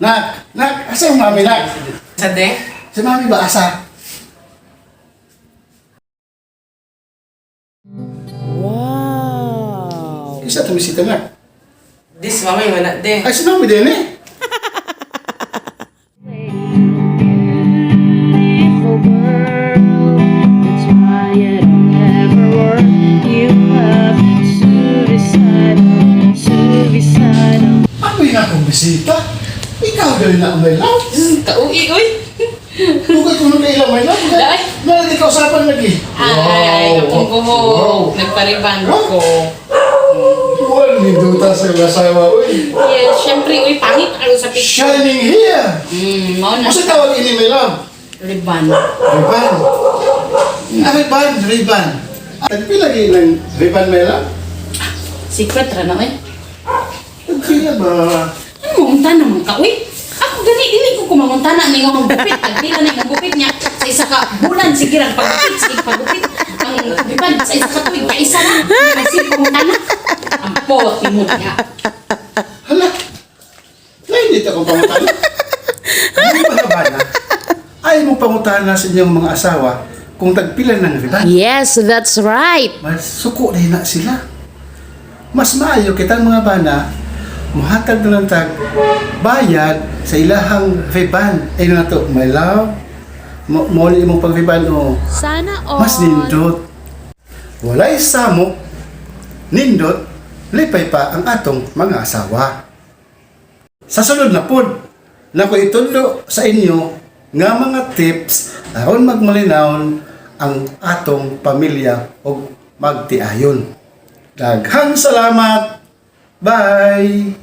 Nak, nak, asa yung mami, nak? Sa de? Si mami ba asa? Wow! Isa tumisita, nak. This mami wala de. Ay, si mami din eh. Beautiful girl, that's why it'll never work. You have suicidal, suicidal. Ako yung akong bisita. Ikaw gawin na ang my love. Kauwi, uy. Tugay ko nung kailang my love. Dai. Nalagay ka usapan lagi. Ay, akong buhok. Nagpariban ko. Wala ni duta sa iyong asawa. Uy. Yes, syempre, uy, pangit ang sa picture. Shining here. Mao na. Kasi tawag ini, my love? Riban. Riban. Ah, riban, riban. Tagpila lagi ng riban, my love? Secret ra na, uy. Tagpila ba? Ano mo, naman ka, uy? Ako gani, dili ko kumanguntana ni nga manggupit. Tagpila na yung gupit niya. Sa isa ka bulan, sige lang, paggupit, sige, paggupit. Ang riban, sa isa ka tuig, kaisa na. Kasi pangutana. Ang pote mo niya. Hala. Nainit akong pangutana. Ano ba ba na? Ayaw mo pangutana sa inyong mga asawa kung tagpila ng riban. Yes, that's right! Mas suko na na sila. Mas maayo kitang mga bana, muhatag na lang tag bayad sa ilahang riban. Ay na to, my love, mo mo ni imong pagriban o Sana all! mas nindot. Walay samok, nindot, lipay pa ang atong mga asawa. Sa sunod na pod, nako itudlo sa inyo nga mga tips aron magmalinawon ang atong pamilya ug magtiayon. Daghang salamat. Bye.